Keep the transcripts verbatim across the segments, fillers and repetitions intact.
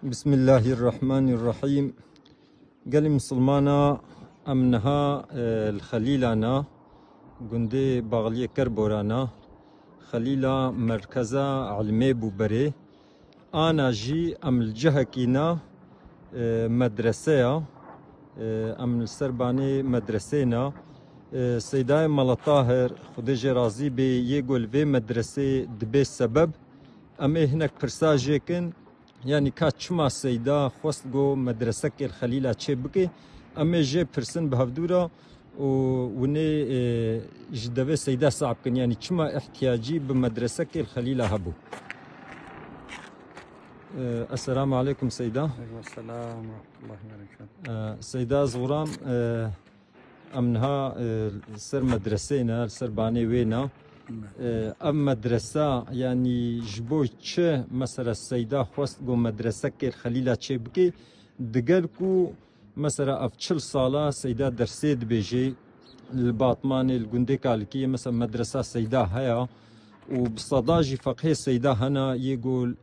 Bismillahirrahmanirrahim. Gelî misilmana, em niha, e, li Xelîla ne, gundê Baxliyê Kerboran e. Xelîla merkeza ilmê bû berê. Ana jî em li cihekî ne, e, medrese ye. E, em li ser banê medresê ne. E, Seydayê Mela Tahir, Xwedê jê razî bê, yê ku li vê medresê dibe sebeb, em ê hinek pirsa jê kin. Yanî ka çima Seyda xwest ku medresekê li Xelîla çê bike, em ê jê pirsin bi hevdû re û winê, e, ji devê Seyda sah bikin. Yanî çima ihtiyacî bi medresekê li Xelîla hebû? E, Esselamu aleykum Seyda. Aleykum selam ve rahmetullahi ve berekatuhu. E, Seyda, ez guram, e, Em niha, e, li ser medreseyê ne, li ser banê wê ne. E, ev medresa, yanî ji bo çi mesela Seyda xwest ku medresekê li Xelîla çê bike, digel ku mesela ev çil sala Seyda dersê dibêje, li Batmanê, li gundê Kalikiyê mesela medresa Seyda heye û bi seda jî feqihê Seyda hene, yê ku,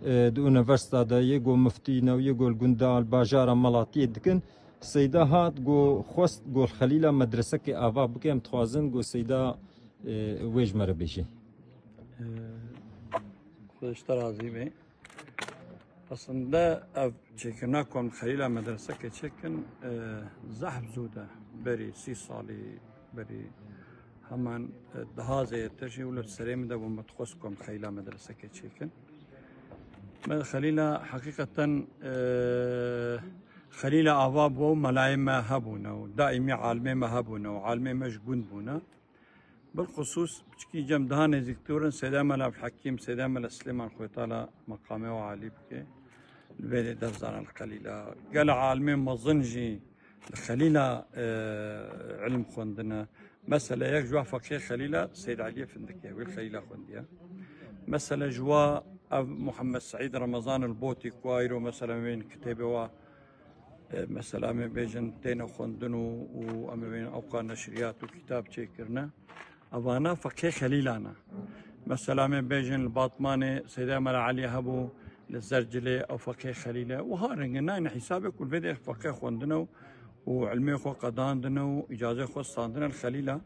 e, di unîversîta de, yê ku miftî ne û yê ku li gunda, li bajara Melatiyê dikin. Seyda hat, got, xwest, got, Xelîla medresekê ava bike, em dixwazin, got, Seyda, e, wê ji me re bêjê. Ee, Xwedê ji te razî be. Aslında ev çêkirina ku em Xelîla medresekê çêkin, e, zehf zû de, berî sî salî berî heman, e, daha zêdetir jî wilo serê min de bû, min dixwest ku em Xelîla medresekê çêkin. Me Xelîla heqîqeten, e, Xelîla ava bû û melayê me hebûne û daîmî alimê me hebûne û alimê me ji gund bûne. Bilxusûs piçkî cem daha nêzîktir in, Seyda Mela Abdulhekîm, Seyda Mela Silêman, Xwedê Teala meqamê wan alî bike. Li vê de dev zanin li Xelîla. Gelek alimê mezin jî li Xelîla, e, ilim xwendine. Mesela yek ji wan feqihê Xelîla Seyd Eliyê Findikê, wî li Xelîla xwendiye. Mesela ji wan ev Muhammed Seîd Remezan el Botî ku îro mesela wê kitêbê wa, e, mesela em ê bêjin têne xwendin û, û em ê bêjin ewqa neşriyat û kitab çêkirine. Evana feqê Xelîla ne. Mesela em ê bêjin li Batmanê Seyda Mela Elî hebû, li Zercilê ew feqê Xelîl e. Wiha rengî nayne hîsabê ku li vê de feqê xwendine û, û ilmê xwe qedandine û îcazê xwe standine li Xelîla.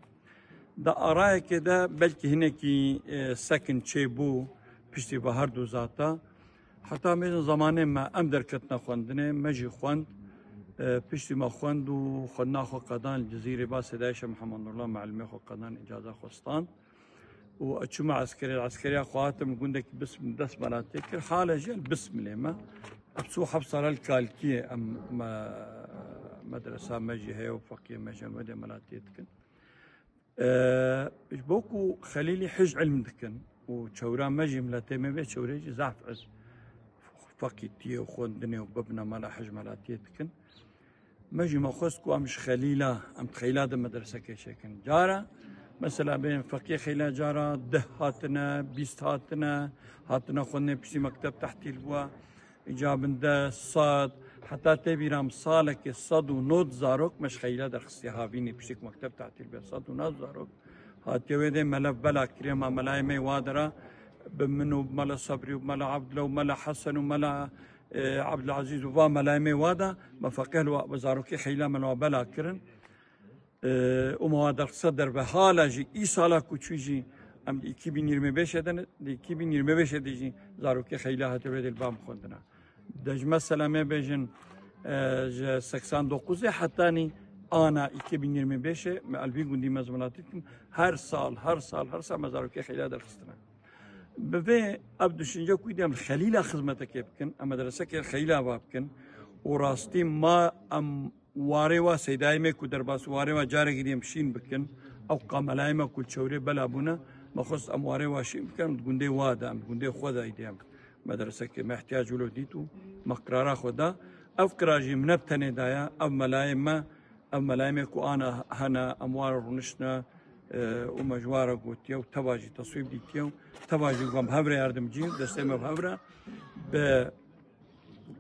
Di arayekê de belkî hinekî, e, sekin çêbû piştî vê her du zata. Heta mêzin zemanê me em derketine xwendinê, me jî xwend, e, piştî me xwend û xwendina xwe qedan li Cizîrê ba Sêdayê Şeh Mihemed Nurla me ilmê xwe qedan îcaza xwe stand. Û ez çûme eskerê, li eskeriya xwe hatim gundekî Bism-, dest me la tê kir, hale jî li Bismilê me. Ev çû heft sala li Kalkiyê em me, medresa me jî heye û feqiyê me jî em wê dê me la tê dikin. Ee, ji bo ku Xelîlî hij ilm dikin û çewra me jî, miletê me vê çewrê jî zaf ez feqîtiyê û xwendinê û bibine mala hij melatiyê dikin. Me jî me xwest ku em ji Xelîla, em di Xeyla de medresekê çêkin. Cara, mesela bên feqiyê Xeyla cara deh hatine, bîst hatine, hatine xwendinê piştî mekteb tehtîl bûa. Îca bin de sed, heta tê bîra min salekê sed û nod zarok me ji Xeyla derxistiye havînî, piştî ku mekteb tatil be, sed û nod zarok. Hatiye wê dê melev bela kiriye, ma melayê me wa dera, bi min û bi Mela Sebrî û bi Mela Abdullah û Mela Hesen û Mela, e, Abdulazîz û va melayê me wa da, me feqih li wa, bi zarokê Xeyla me li wa bela kirin. Ee, û me wa derxise derve. Hala jî î sala ku çû jî em di iki bin yirmi beşê de ne, di iki bin yirmi beşê de jî zarokê Xeyla hate wê dê li ba min xwendina. De ji mesela me bêjin, e, ji seksen dokuzê hetanî ana iki bin yirmi beşê me elvî gundî me ziminatî dikin. Her sal, her sal, her sal me zarokê Xeyla derxistine. Bi vê ev düşünce ku diyem li Xelîla xizmetekê bikin, em medresekê li Xelîla va bikin û rastî ma em warê wa Seydayê me ku derbas warê wa carekî diyem şîn bikin, ew qamelayê me ku li çewrê bela bûne, me xwest em warê wa şîn bikin, em di gundê wa de, em di gundê xwe de diyem medresekê me ihtiyac wilo dît û me qirara xwe da. Ev qirar jî min ne bi tenê daye, ev melayê me, ev melayê me ku ana hene, em wara rûniştine, e, û me ji wara gotiye û teva jî teswîb dîtiye û teva jî ku em hev re yardimcî, destê me bi hev re, bi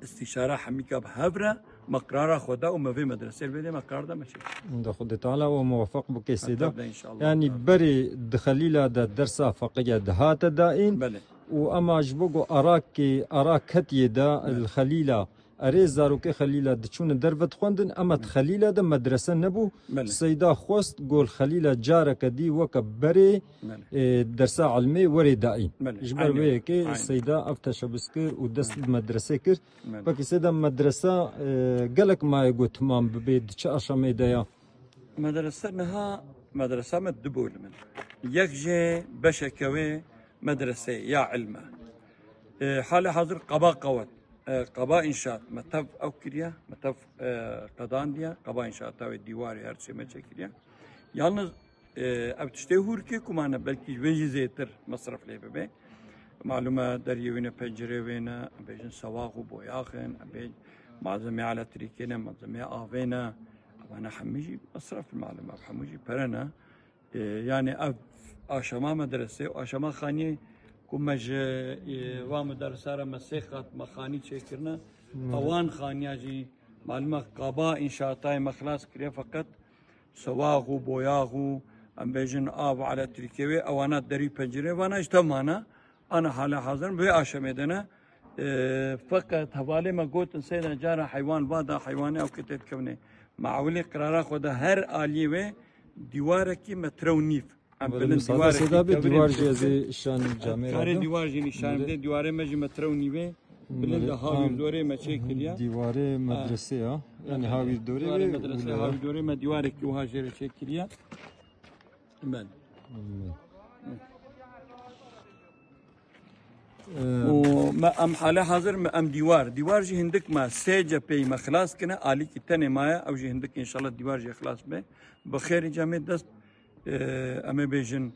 îstîşara hemîka bi hev re Me qirara xwe da û me vê medresê li vê de me qirar da me çêkir. De Xwedê Teala we muwefeq bike Seyda. Tevde inşallah. Yanî berê di Xelîla de dersa feqiya dihate dayîn Belê. Û ema ji bo ku arakê ara ketiyê de li Xelîla erê zarokê Xelîla diçûne derve dixwendin, ema di Xelîla de medrese nebû. Belê. Seyda xwest ku li Xelîla careke dî weke berê Belê. e, dersa ilmê werê dayîn. Belê. Ji ber Aynen. wê yekê Aynen. Seyda ev teşebus kir û dest bi medresê kir. Belê. Pekî Seyda medresa e, gelek maye ku timam bibe, di çi aşameyê de ya? Medrese niha, medresa me du bol in. Yek jê beşeke wê medresê ya ilm e. E, halê hazir qeba qewet, e, qeba înşaat me tev ew kiriye, me tev, e, qedandiye, qeba înşaata wê dîwarê her çê me çêkiriye. Yalnız, e, ev tiştê hûrkê ku mane belkî ji vê jî zêtir mesref lê bibe. Malûm e deriyê wê ne, pencerê wê ne, em bêjin sewax û boyax in, em bê malzemê elektrîkê ne, malzemê avê ne. Evana hemî jî mesref malûm e, ev hemû jî pere ne. E, yani ev aşama medrese û aşama xaniyê ku me ji, e, va muderisa re me sê qat me xanî çêkirine. Ewan xaniya jî malûm e qaba înşaatayê me xilas kiriye, feqet sewax û boyax û em bêjin av û elektrîkê wê, ewana derî pencerê vana ji tev mane. Ana hale hazir bi vê aşemê de ne. E, feqet hevalê me gotin seyda cara heywan va da heywanê ew kê tê dikevnê. Me ewilî qirara xwe da her aliyê wê dîwarekî metre û nîv. Em Belê, bilin müsaade dîwarekî Seyda bê, kevirên dîwar jî ez ê şan camê Karê re dîwar jî nîşan Belê. bidê, dîwarê me jî metre û nîvê. Bilin Belê. de hawîrdorê me çêkiriye. Dîwarê medresê ya. Yani hawîrdorê Dîwarê wê medresê, û hawîrdorê me dîwarekî wiha jê re çêkiriye. Ben. Belê. Ee, Û me em hale hazir me em dîwar. Dîwar jî hindik me sê cepheyî me xilas kine. Alîkî tenê maye. Ew jî hindik înşallah dîwar jî xilas be. Bi xêrî cemê dest, e, em ê bêjin,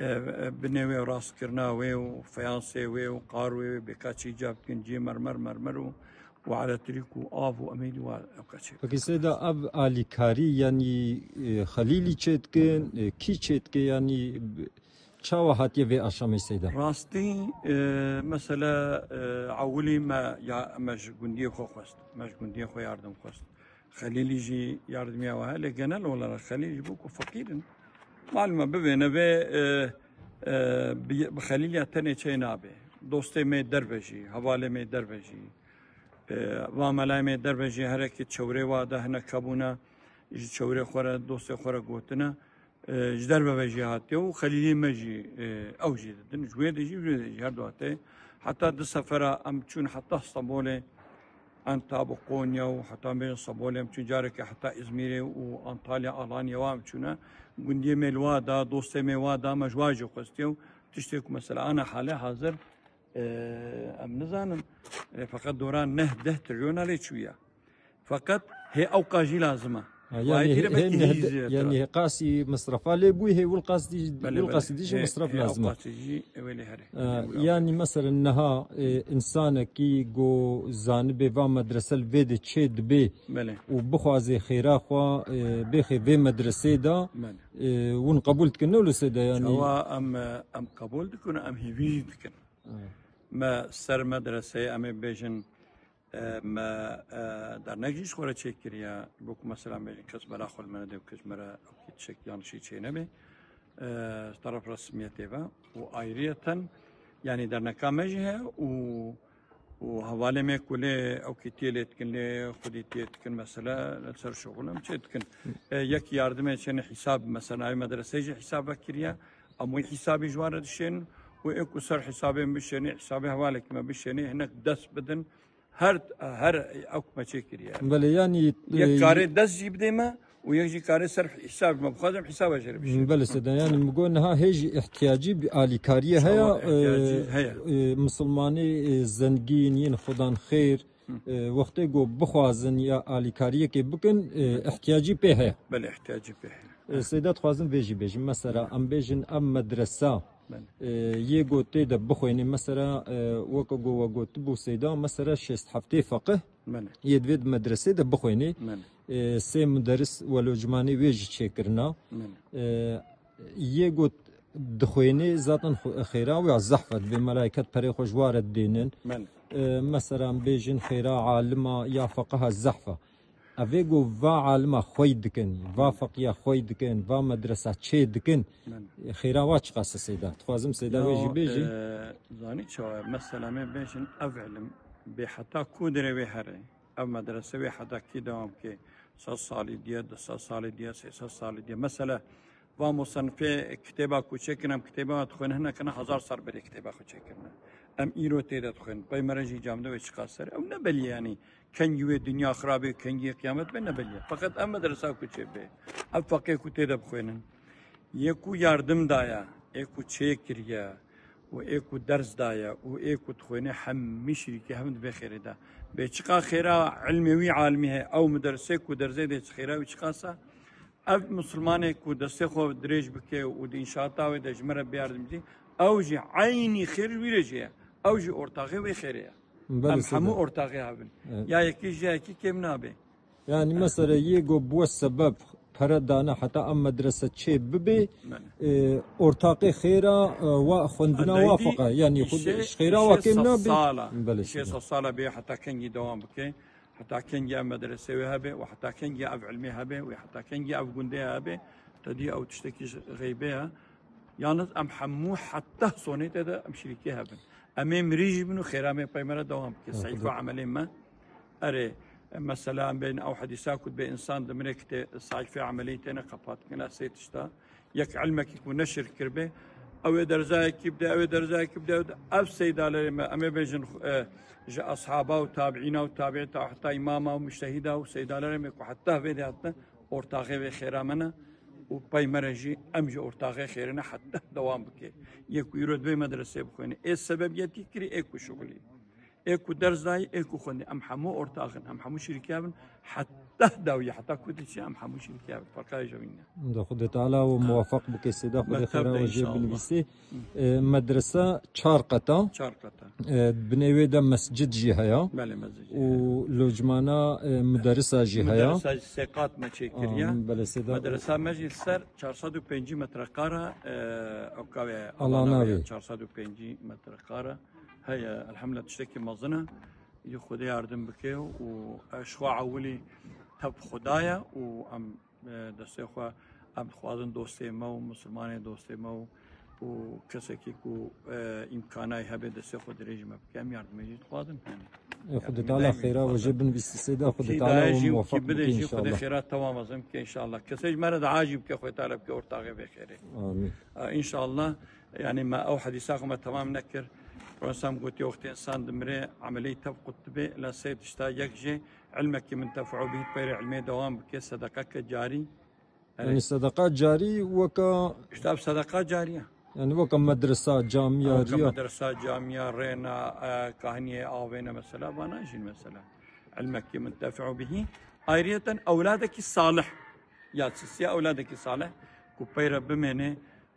e, e, binê wê û rastkirina wê û feyansê wê û qar wê wê bêka çî ca bikin, cî mermer, mermer û û elektrîk û av û em ê dîwar ew qeçê. Pekî Seyda, ev alîkarî, yanî, e, Xelîlî çê dikin, e, kî çê dike, yanî, b-, çawa hatiye vê aşamê Seyda? Rastî, e, mesela, e, ewilî me ya, me ji gundiyê xwe xwest, me ji gundiyê xwe yardim xwest. Xelîlî jî yardimiya we heye, lê genel olarak Xelîlî ji bo ku feqîr in. Malum e, bivê nevê, e, e, bi, bi Xelîliya tenê çê nabe. Dostê me derve jî, hevalê me derve jî, e, va melayê me derve jî herekî çewrê wa de hinek hebûne, ji çewrê xwe re, dostê xwe re gotine, e, ji derve ve jî hatiye û Xelîlê me jî, e, ew jî didin. Ji wê de jî, ji wê de jî her du hate. Heta di sefera em çûn heta Stenbolê, enta bi Konya û heta em bêjin Stenbolê em çûn, carekê heta Îzmîrê û Antalya, Alanya wa em çûne. Gundiyê me li wa da, dostê me wa da, me ji wa jî xwestiye û tiştê ku mesela ana hale hazir, e, em nizanin. E, feqet dora neh deh trilyona lê çûye. Feqet hê ewqa jî lazim e. Ha, yanî Wahî hê, tîre hê belkî nehde-, hîjî ye yanî tira. hê qasî misrefa lê bûyî, hê wil qasî, Belê, wil belê. qasî dî jî Hê, misref hê lazim e. ewqatî jî wê lê herê. E, Wê yanî mesela niha, e, insanekî go zanibê va medrese li vê de çê dibê Belê. û bixwazê xêra xwe, e, bêxê vê medresê de, Belê. e, hûn qebûl dikin, ne wilo Seyda, yanî? Çawa em, e, em qebûl dikin, em hêvî jî dikin. Evet. Me ser medreseyê em ê bêjin, E, me, e, dernek jî ji xwe re çêkiriye. Bo ku mesela bêjin kes bela xwe li me nede û kes ji me re tişek yanlişî çê nebe. E, ji teref resmiyetê ve û ayriyeten, yanî derneka me jî heye û, û hevalê me ku lê ew kî tiyê lê dikin, lê xwedî tiyê dikin, mesela li ser şixul em çê dikin. E, yek yardimê çêne hîsab, mesela navê medreseyê jî hîsab vekiriye. Em wê hîsabî ji wan re dişên û ê ku ser hîsabê em bişênê, hîsabê hevalekî me bişênê, hinek dest bidin. Her, her ew me çê kiriye. Belê, yanî, Yek e, karê dest jî bidê me û yek jî karê ser hîsab me. Bixwazim hîsaba jê re bişînim. Belê Seyda, yanî min got niha hê jî ihtiyacî bi alîkariyê heye, Çawa ihtiyacî e, heye. e, misilmanê, e, zengîn, yên xwedan xêr, Hı. e, wextê got bixwazin ya alîkariyekê bikin, e, ihtiyacî pê heye. Belê, ihtiyacî pê heye. E, Seyda, dixwazim vê jî bêjim. Mesela, em bêjin ev medresa, Belê. E, yê ku tê de bixwênê, mesela, e, weke ku we gotibû Seyda, mesela şêst heftê feqih Belê. yê divê di medresê de bixwênê. Belê. E, sê muderis welocmanê wê jî çêkirina. Belê. E, yê ku dixwênê zaten xwe-, xêra wê ya zehf e, divê melayket perê xwe ji wa re dênin. Belê. E, mesela em bêjin xêra alima ya feqiha zehf e. Evê ku va alima xwey dikin, va feqiya xwey dikin, va medresa çê dikin. Xêra wa çiqas e Seyda? Dixwazim Seyda wê jî bêjî. Zanî çawa ye? Mesela me bêjin ev ilim bê heta ku derê wê here. Ev medrese wê heta kî dewam bike? Sed salî diye, du sed salî diye, sê sed salî diye. Mesela va musenifê kitêba ku çêkirin, em kitêba dixwînin, hinekine hezar sal berê kitêba xwe çêkirine. Em îro tê de dixwînin. Peymere jî camde wê çiqas ser. Ew ne belî ye yanî kengî wê dinya xirabê, kengî wê qiyamet be ne belî ye. Feqet ev medresa ku çêbe, ev feqê ku tê de bixwînin, yê ku yardim daye, ê ku çêkiriye û ê ku ders daye û ê ku dixwîne hemî şirîkê hev di vê xêrê de. Bê çiqa xêra ilmê wî alimî heye, ew muderisê ku derzê dê çi xêra wî çiqas e? Ev misilmanê ku destê xwe dirêj bike û di înşaata wê de ji me re bê yardimcî, ew jî eynî xêr wî re jî ye. Ew jî ortaxê wê xêrê ye. Belê Em Seyda. Hemû ortaxê hev in. Evet. Ya yekî ji ya yekî kêm nabe. Yanî mesela yê go bû sebeb pere dane heta em medrese çê bibe, Belê. e, ortaqê xêra, e, wa xwendina Eda wa yekî feqa. Yanî xwe îşe, ji xêra wa îşe kêm nabe. Sala. Belê Îşe Seyda. Sala bê heta kengî dewam bike. Heta kengî ev medresê wê hebe û heta kengî ev ilmê hebe û heta kengî ev gundê hebe, te dî ew tiştekî ji xeybê ye. Yalnız em hemû heta sonê te de em şirîkê hebin. Em ê mirî jî bin û xêra me peymere dewam bike. Seyfa emelê me. Erê, mesela em bên ew hedîsa ku dibê insan dimire ki tê seyfê emelî têne qepat kine sê tişta. Yek ilmekî ku neşir kiribe, ew ê derzayekî bide, ew ê derzayekî bide, ew ê de-, ev seydalerê me, em ê bêjin, e, ji ashaba û tabiîna û tabiî ta heta îmama û mujtehîda û seydalerê me ku heta vê de hatine, ortaxê vê xêra me ne û pey me re jî, em jî ortaxê xêrê ne heta dewam bike. Yê ku îro di vê medresê bixwîne, ê sebebiyetî kirî, ê ku şixulî. Ê ku ders dayî, ê ku xwendî, em hemû ortax in, em hemû şirîkiya bin, heta dawî, heta ku diçî, em hemû şirîkiya bin. Ferqa jewîn e. Da Xwedê Teala we muwafaq bike Seyda, Xwedê xêra we jê binivîsê. E, medresa çar qeta. Çar qeta. E, binê wê de mescid jî heye. Belê, mescid jî heye. Û lojmana, e, muderisa jî heye. Muderisa jî sê qat me çêkiriye. Am, belê Seyda. Medresa me jî ser çar sed û pêncî metrekare, e, ew ka wê, alana wê. Çar sed û pêncî metrekare. Heye, elhamdülillah tiştekî mezin e. Yê Xwedê yardim bike û ez ji xwe ewilî tev Xweda ye û em, e, destê xwe, em dixwazin dostê me û misilmanê dostê me û, û kesekî ku, e, îmkanayê hebe destê xwe dirêj me bike, em yardimê jî dixwazin. Yanî, Ê Xwedê Teala xêra we jê binivîsî Seyda, Xwedê Teala we muwefeq bike înşallah. Xwedê xêra tewam ezin bike înşallah. Kesê ji me re dua jî bike, Xwedê Teala bike ortaxê vê xêrê. Amîn. E, înşallah. Yanî me ew hedîsa xwe me temam nekir. Ronsam gotiye, wextê însan dimire, emelî tev qut dibe, la sê tişta yek jê ilmekî muntefeû bî, peyre ilmê dewam bike, sedaqeke carî. Erê. Yanî sedeqa carî weka. Îşte ev sedeqa carî ye. Yanî weka medresa, camiya, Weka riya. Medresa, camiya, rêna, e, kahiniyê, avêne mesela, vana jîn mesela. Ilmekî muntefeû bihî. Ayrıyeten ewladekî salih. Ya çisiya ewladekî salih ku peyre bimêne,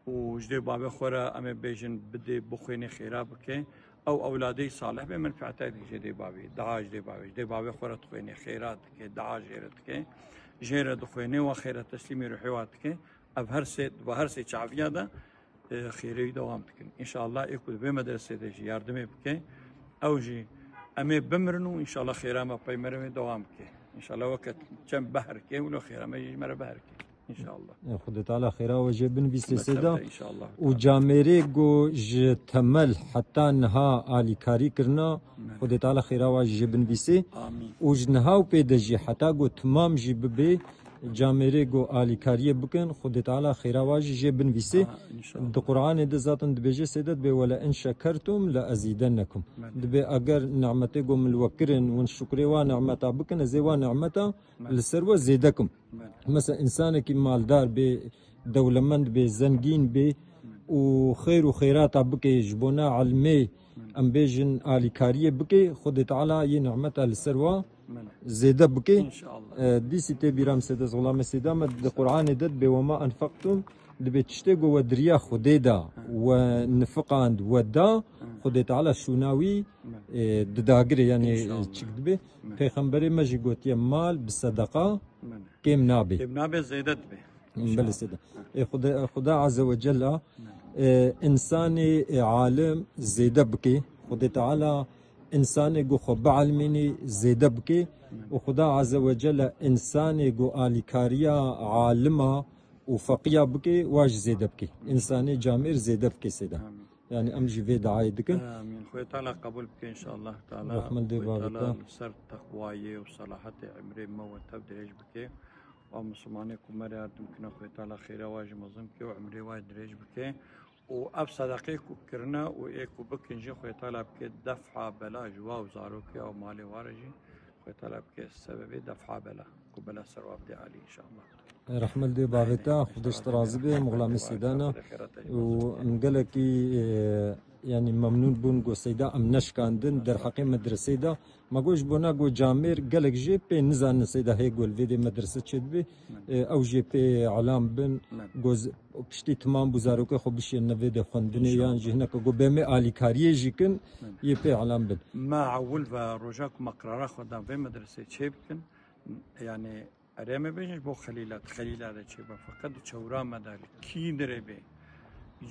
û ji dê bavê xwe re em ê bêjin bidê, bixwêne, xêra bike. Ew ewladê salih bê, menfeetayê dike ji dê bavê, dua ji dê bavê, ji dê bavê xwe re dixwêne, xêra dike, dua jê re dike. Jê re dixwêne, wa xêre teslîmî ruhê wa dike. Ev her sê, di her sê çaviya de, e, xêrê wî dewam dikin. Înşallah ê ku di vê medresê de jî yardimê bike, ew jî em ê bimirin û înşallah xêra me pey me re wê dewam bike. Înşallah weke çend behr ke, wilo xêra me jî ji me re behr ke. Înşallah. E, Xwedê Teala xêra we jê binivîsê Seyda. Înşallah. Û camêrê ku ji temel heta niha alîkarî kirina, Xwedê Teala xêra we jê binivîsê. Amîn. Û ji niha û pê de jî heta ku timam jî bibe, camêrê ku alîkariyê bikin, Xwedê Teala xêra we jî jê binivîsê. Ha, înşallah. Di Qur'anê de zaten dibêje Seyda dibê, "Wele in şekertum le ezîdennekum." Belê. Dibê eger nimetê ku min li we kirin, win şukrê wa nimeta bikin, ez ê wa nimeta Belê. Li ser we zêde kim. Belê. Mesela, însanekî maldar bê, dewlemend bê, zengîn bê û xêr û xêrata bike ji bona ilmê, em bêjin alîkariyê bike, Xwedê Teala yê nimeta li ser we Belê. Zêde bike. Înşallah. E, dîsî tê bîra min Seyda, Xulamê Seyda me di Qur'anê de dibê, "Wema enfektum", dibê tiştê ku we di riya Xwedê da, we nifiqand, we da, Xwedê Teala şûna wî, Belê. E, didagire, yanî, Înşallah. Çik dibe. Belê. Pêxemberê me jî gotiye, mal bi sedeqa Belê. Kêm nabe. Kêm nabe, zêde dibe. Belê Seyda. Ê Xuda, Xuda Azze ve Cella, e, însanê, e, alim zêde bike. Xwedê Teala, Însanê ku xwe bielmînî zêde bike û Xuda Azze ve Celle însanê ku alîkariya alima û feqiya bike, wa jî zêde bike. Însanê camêr zêde bike sêda. Amîn. Yani em jî vê diayê dikin. Amîn. Xwê Teala qebûl bike inşallah Teala. Rehmet dê Xwê bavê Teala te. Li ser teqwayê û selahetê emrê me we tev dirêj bike. Wa Mislimanê ku me re yardim kine Xwê Teala xêra wa jî mezin bike û emrê wa dirêj bike. Û ev sedeqê ku kirine û ê ku bikin jî Xwê Teala bike def'a bela ji wa û zarokê û malê wa re jî Xwê Teala bike sebebê def'a bela ku bela ser wa bide alî inşallah. Rehmet dê bavê te, Xwedê ji te razî be, muxlamê Seyda ne. Û em gelekî, e, yani memnûn bûn ku Seyda em neşkandin derheqê medresê de. Me got ji bona ku camêr gelek jê pê nizanin Seyda hê ku li vê dê medrese çêdibe. E, ew jê pê elam bin. Ku z-, piştî timam bû zarokê xwe bişêne vê dê xwendinê yan jî hineke ku bê me alîkariyê jî kin, yê pê elam bin. Me ewil ve roja ku me qirara xwe dan vê medresê çê bikin, yani Erê, em ê bêjin ji bo Xelîla, di Xelîla de çêbe, feqet di çewra me de li kî dirê bê.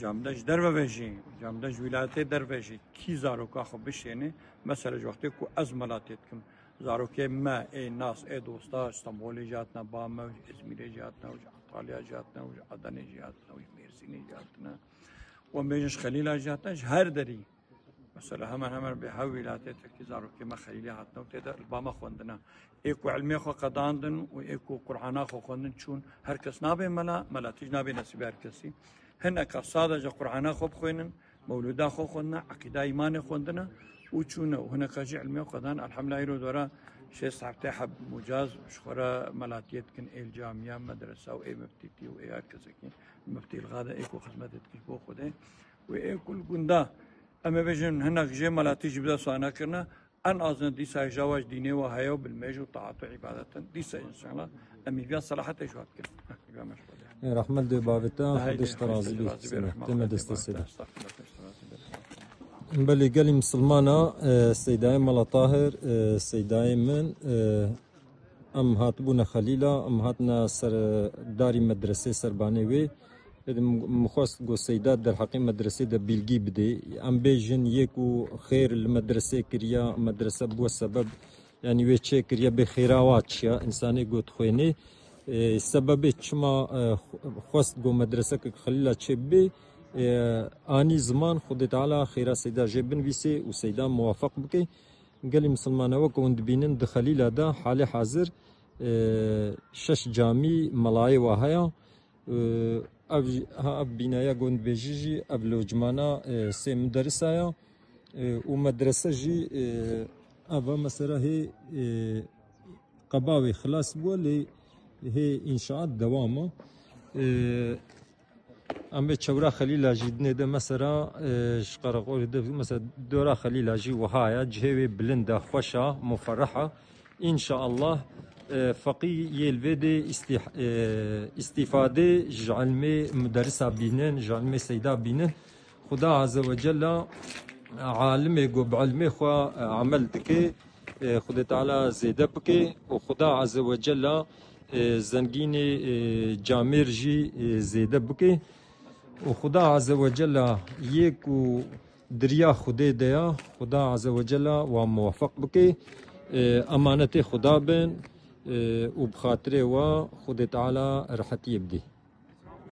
Cam de ji derve ve jî, cam de ji wîlayetê derve jî, kî zaroka xwe bişêne, mesela ji wextê ku ez melatê dikim, zarokê me, ê nas, ê dosta, ji Stenbolê jî hatine, ba me, ji Îzmîrê jî hatine, ji Antalya jî hatine, ji Adenê jî hatine, ji Mêrsînê jî hatine. Em bêjin ji Xelîla jî hatine, ji her derî. Mesela hemen hemen bi hev wîlayetê Tirkî zarokê me Xelîlê hatine û tê de li ba me xwendine. Ê ku ilmê xwe qedandin û ê ku Qur'ana xwe xwendin çûn, her kes nabe mela, mela tîj nabe nesîbê her kesî. Hineka sade ji Qur'ana xwe bixwînin, mewlûda xwe xwendine, eqîda îmanê xwendine û çûne û hineka jî ilmê xwe dan. Elhamdulillah îro dora şêst heftê heb mucaz ji xwe re melatiyê dikin, ê li camiya, medresa û ê miftîtî û ê her kesekî miftî li xade ê ku xizmetê dikin ji bo Xwedê û ê ku li gunda Em ê bêjin hinek jê melatî jî bi dest wan nekirine. En azin dîsa hêja we ji dînê we heye û bi nimêj û taat û îbadetin. Dîsa înşallah em hîviya selahetê ji we dikin. Hîviya me ji we de. Ê, rehmet dê bavê te, Xwedê ji te razî bî. Tê me destê sê de. Belê gelî misilmana, e, Seydayê Mela Tahir, e, Seydayê min, e, Em hatibûne Xelîla, em hatine ser darî medresê serbanê wê. Êdî min, min xwest ku Seyda derheqê medresê de bîlgî bidê. Em bêjin yê ku xêr li medresê kiriya, medrese bû sebeb, yanî wê çê kiriye bê xêra wa çiya, însanê ku dixwênê. Ê, sebebê çima, e, xwest ku medresekek Xelîla çê bibê, ê, anî ziman Xwedê Teala xêra Seyda jê binivîsê û Seyda muwafeq bike. Gelî misilmane weke hûn dibînin di Xelîla de halê hazir, e, şeş camî melayê wa heye. E, ev jî, ha, ev bînaya ku hûn dibêjî jî ev locmana, e, sê muderisa ya. E, û medrese jî, e, eva mesela hê, e, qeba wê xilas bû lê hê înşaat dewam e. E, Em ê çewra Xelîla jî dinê de mesela, e, ji Qereqolê de mesela dora Xelîla jî wiha ye, cihê wê bilind e, xweş e, muferrih e. Înşaallah, e, feqî yê li vê dê îstîh-, e, îstîfadê ji ilmê muderrisa bînin, ji ilmê seyda bînin. Xuda Azze ve Cella alimê ku bi ilmê xwe, e, amel dike, e, Xwedê Teala zêde bike û Xuda Azze ve Cella, e, zengînê, e, camêr jî, e, zêde bike. Û Xuda Azze ve Cella yê ku di riya Xwedê de ya, Xuda Azze ve Cella wan muwefeq bike, e, emanetê Xuda bin, e, û bi xatirê wa Xwedê Teala rehetiyê bidê.